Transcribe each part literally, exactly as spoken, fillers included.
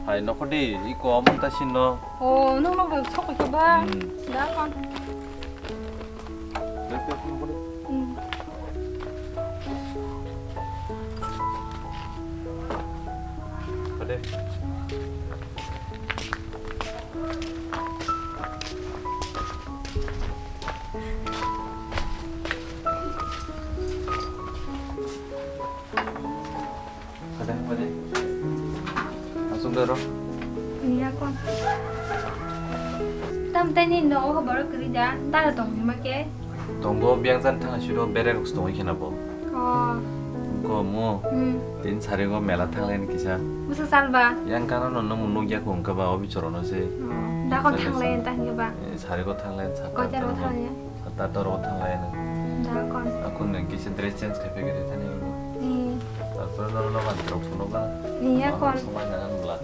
Hai nokho di, iko omo ta sinno. Oh, nung no bai sok khe ba? Hmm. Da kon. Dek, dek, nung kore. Hmm. Kade. Kadang pada langsung daro. Iya kon. Tam tani no o borok kri da, dara tong hima ke. Tongo biang jan thang siro bere rok tong khena bo. Oh. Ko mo. Hmm. Tin sari go mela thang len kisa. Musa salba. Yang kana no no muluk ya ko ka ba obi choro no se. Oh. Da kon thang len ta hingke ba. Eh, sari go thang len sa. Ko ta ro thang ya. Sata doro thanglai nang. Da kon. Akon nang kisa dress change khai pegede thani ulo. Ni. Tarpore noro no ban trok suno ba. Ni ya kon. Samai nang bla.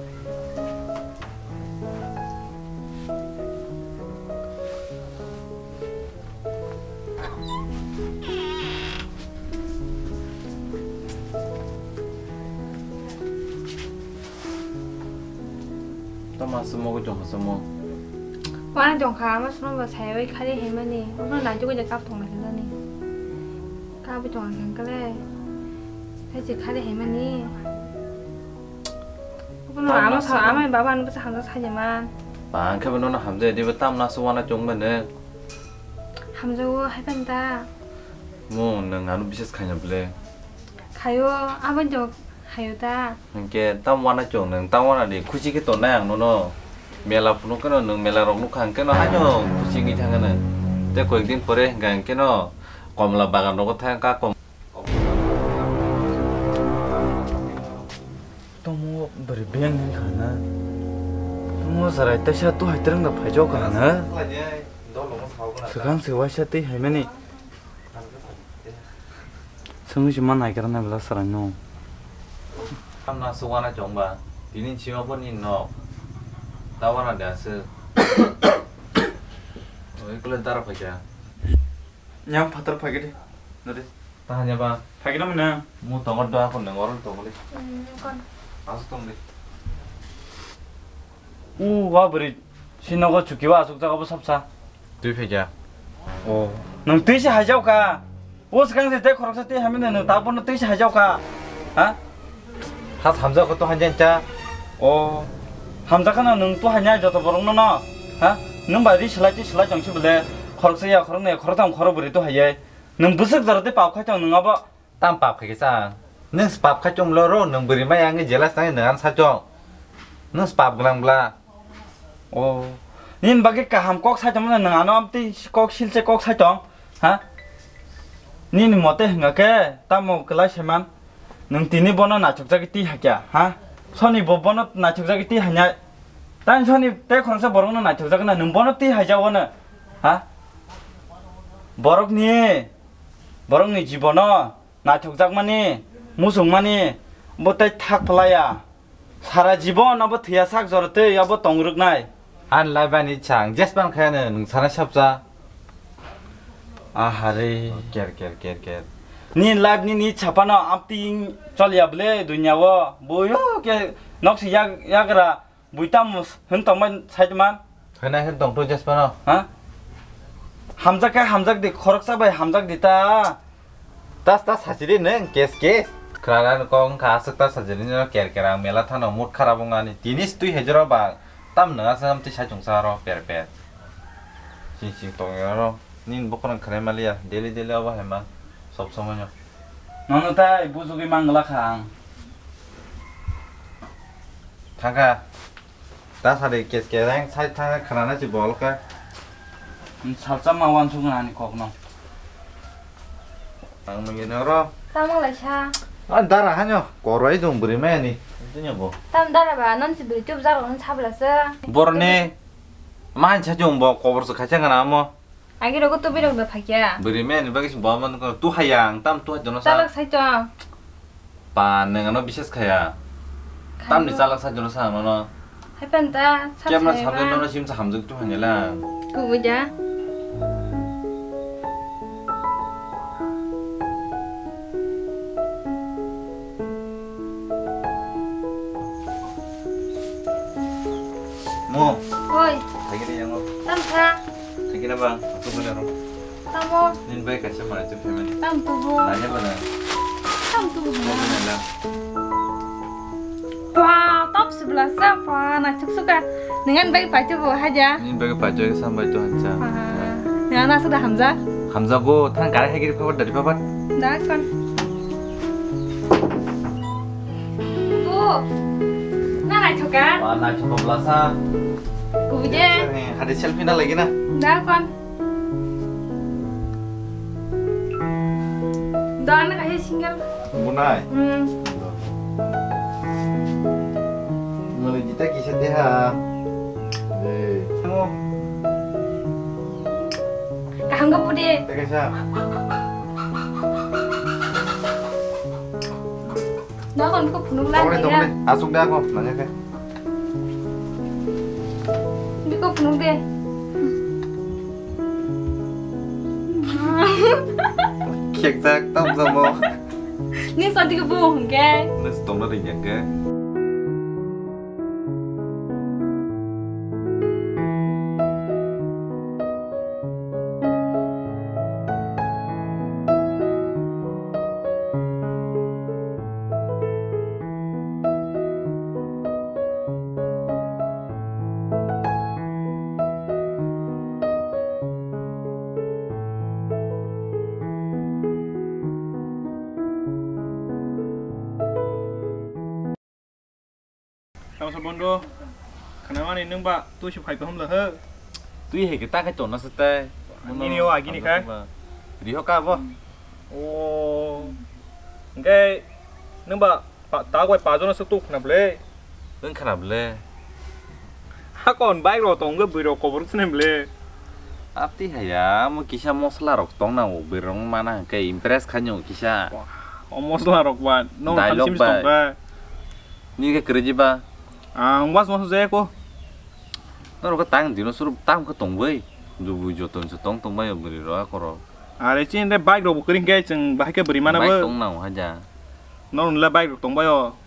Tama sumo ko jong sumo. Wana jong kha, ama sumo ba sai oi khari hai mani. Ono na jugo je kap tong na kha ni. Kap tong na kha le. Sai je khari hai mani. Ono ama sa, ama baba ano basa hamjak sai je man. Bang khe bono hamjak di ba tam na su wana jong mene. Hamjak o hai pan ta. Mo nang ano bises khaina ble. Khayo, abo jok khayo ta. Hingke tam wana chong nang tam wana di khusi khe tongnai ang nono. Mela phunuk keno nang mela rok nukha hingke no haino khusi wngwi thangano. Tei koyek din pore hingka hingke no komla bagan rogo thang ka kom. Tomo bwrwi beng wngkha na. Tomo chwrai teisa tu hai twrwng da phaijak kha na. Swkang se waisa twi hai mani. Swngwi se ma naigra nai bwla chwraino. Tamna se wana chongba, tini sima bo ni nok. Ta wana de aswk. Oi kule dara phaikha. Nyam phatar phaikha de. Nade. Ta hanya ba. Phaikha na mane. Mu tongo da ko nang oro tongo de. Hmm, kon. Aswk tong de. U wa bwrwi. Si nogo chuki wa aswk jaga bo sapsa. Twi phaikha. O. Nwng twi se haijao kha. O swkang se tei khoroksa tei hamya nwng ta bono twi se haijao kha. Ha? Ha hamjak kho to hainjani ta. O. Hamjak khano nwng to hainai joto borok no no. Ha? Nwng bai ri slai tei slai tong si bole. Khoroksa ya khoroknwi khoroktham khorok bwrwi to haiyai. Nwng bwswk jora tei pap khai tong nwng abo. Tam pap khai kisa. Nwng pap khai chong lo ro nwng bwrwi mai ang jelas nang nwng an sa chong. Nwng pap glang bla. O. Nini bagwi kaham kok sai tongmano nwng ano amtwi kok silse kok sai tong. Ha? Nini mote hwnga khe tamo kwlai saiman. Nwng tini bono naithokjagwi twi hakya, ha? Soni bo bono naithokjagwi twi hanya. Tang soni tei khoroksa borokno naithokjagwi na nwng bono twi haijago no. Ha? Borokni Borokni jibono naithokjakmani, muchungmani bo tei thak phlaiya. Sara jibon abo thwiya sak jora tei abo tong rwknai. Ani lai bani chang jespan khe nwng sana sapsa. Ahare. Ker, ker, ker, ker. Ni life ni ni chapano amting choliya ble dunya o. Boyo ke nok si yak, yagra. Bui tamo hwn tongmani side man? Hwnai hwn tongtho jesphano. Ha? Hamjak khe hamjak di, khoroksa bai hamjak di ta. Tas tas hachiri nwng, kes kes. Khwlana kok wngkha aswk tas hachiri no ker ker ang mela thano mood kharap wngani. Tini stui hejero ba tam nwng aswk amtwi saichung sa aro per per. Sing sing tongya aro. Nini bokhorok khwnai maliya, daily daily abo hai ma, sob somoi no. Nono tai bujugwi mangla kha ang. Thangkha, ta sari kes kes ang sai thangkha khwnana si bol kha. Salsa ma wansuk nani kokno. Ang mangino ro. Tamo lai sa. A dara hanyo, koroi jong bwrwi maya ni. Tini bo. Tam dara ba, non si bwrwi chup jaro hwn sabla sa. Borni, man sa jong bo, kobor sa khaisa ngana amo. Agi rogo to birok da phakya. Bwrwi men bagwi se bo man ko tu hayang tam tu hajono sa. Chalak sai to. Pa nang ano bises khaya. Tam ni chalak sai jono sa ano no. Hai pan ta. Kemna sabjak nono sim sa hamjak tu hanya lang. Kubuja. Mo. Oi. Thagi de yango. Tam kha. Thagi na ba? Atu bole ro. Tamo. Nin bai kaisa mana tu family. Tam tu bo. Nanya bana. Tam tu bo. Nanya la. Wah, top sebelah sa, wah, na chuk suka. Dengan bai pacu bo haja. Nin bai pacu sam bai tu hansa. Wah. Dengan asa dah hamza. Hamza go, thang kare hai kiri papat dari papat. Dah kon. Bu, na naithoka? Wa naithoka blasa. Kubuje. Hadi selfie na lagi na. Da kon. Da na kahe single. Bunai. Hmm. Mali jita kisa deha. Eh. Kaham ka pudi. Teka sa. Nakon ko phunuk lai. Tongre, tongre. Asuk de ako, nanya ke. Biko phunuk de. Khek jak tam jamo. Ni santi ko bu hungke. Nes tongna ring yang ke. Tamo sa bondo, khanamani nwng ba twi se phai kaham la he. Twi hai khe ta khai tonna se tai. Nini o agini khai. Riho ka bo. O. Ngai nwng ba ta bai pa jona se tuk khna ble. Nwng khna ble. Hakon bike ro tong ge bwrwi rok kobor sene ble. Apti haya mo kisa mosla rok tong na o bwrwi rok mana hwnkhe impress khainyo kisa. O mosla rok ba no dialogue thamsim bai. Tong ba. Ni khe kwrwi jiba? Ang was was jaya ko. Norok tang dino suru tam khe tong bai. Jubu joton se tong tong bai bwrwi ro akoro. Are chin re bike rok bo kwrwi khe chwng bahai khe bwrwi mana bo. Bike tong na o haja. Norok nula bike rok tong bai o.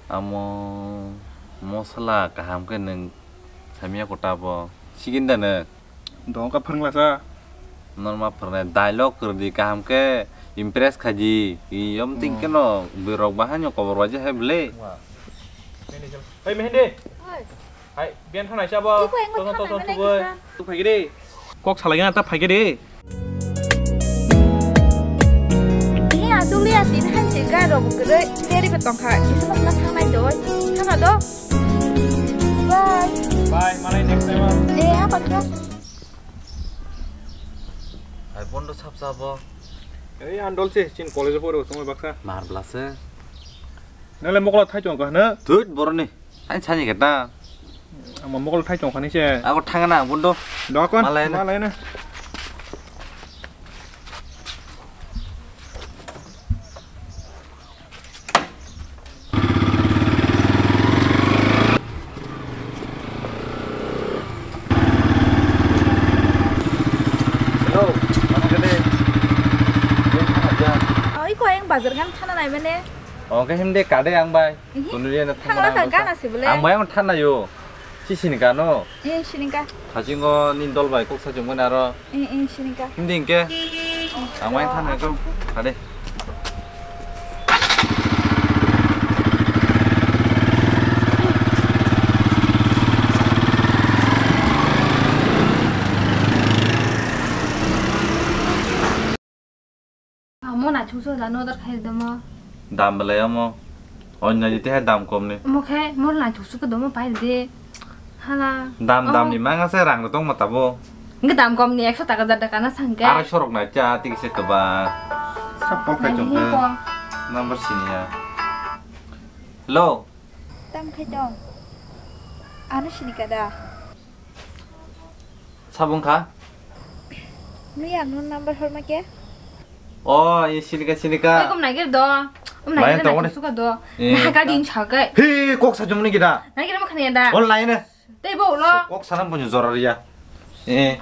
Amo mosla kaham khe nwng samya kota bo sigin da nwng. Dongka phwrwngla sa. Norma phwrwngnai dialogue kwrwdi kaham khe impress khaidi. Yom ting keno bwrok bahai no kobor waja hai bwle. Hey Mehende. Hai. Hai, bian thang naisa bo. Tono to to tuboi. Tu phaigiri. Kok salai na ta phaigiri. Ni asuli atin han se ga rok gre. Deri betong kha. Isu nok na thang nai doi. Thang do. Bye. Bye, malai next time. Eh, apa kha? Hai bondo sap sap bo. Ei andol se chin college pore usung baksa. Mar blase. Nale mokla thai chong ka na? Thut boroni. Thai chani kata. Ama mokla thai chong khani se. Ako thangana bondo. Dokon. Malai na. Malai na. Hello, mama kade? Oi, ko ayang bazar gan thana nai mane. Oke, himde kade ang bai. Ihi. Tunu dia na thangma thangma na kha gana se bole. Ang bai ang thana yo. Si sinika no? Eh, sinika. Hajingo ni dol bai kok sa jumgani aro. Eh, eh, sinika. Hindi hingke. Ang mai thang nai ko. Ade. Amo naithok so da no order khai domo. Dam belai amo. Onna jete hai dam kom ni. Omo khe mor naithok so domo pai de. Hala. Dam dam ni manga se rang tong ma tabo. Nge dam kom ni ekso taka jar taka na sangke. Aro sorok na cha tik se keba. Sa pol kai chok. Number sini ya. Lo. Tam khai dong. Ano sini kada. Sabung kha? Nui ang no number horma khe? O, i sinika, sinika. Ekom nagir do. Layang tongo de. Suka do. Eh. Na gadi ni sakai. He, kok sa jumni gida. Na gida ma khani da. On line. Tei bo ulo. Kok sana bunyi jora ria. Eh.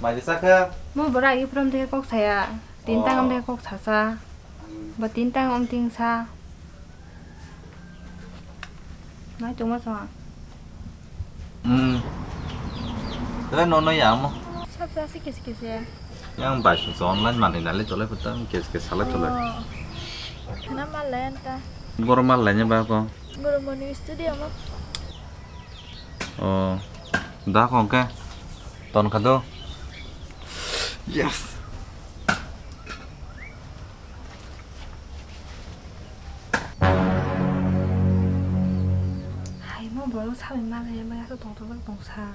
Mai de saka. Mo bora i prom de kok saya. Tin tang am de kok sasa. Ba tin tang om ting sa. Nai tongma sa. Hmm. Tei no no ya mo. Sab sa si kis kis ya. Yang bai su online mani nale chole puta kis kis sala chole. Kana mal layan ta. Boro mal layan ba ko. Boro moni studio mo. Oh, da kong ke ton kha do. Yes. Hai mo boro sabai malai ba ya tong tong tong sa.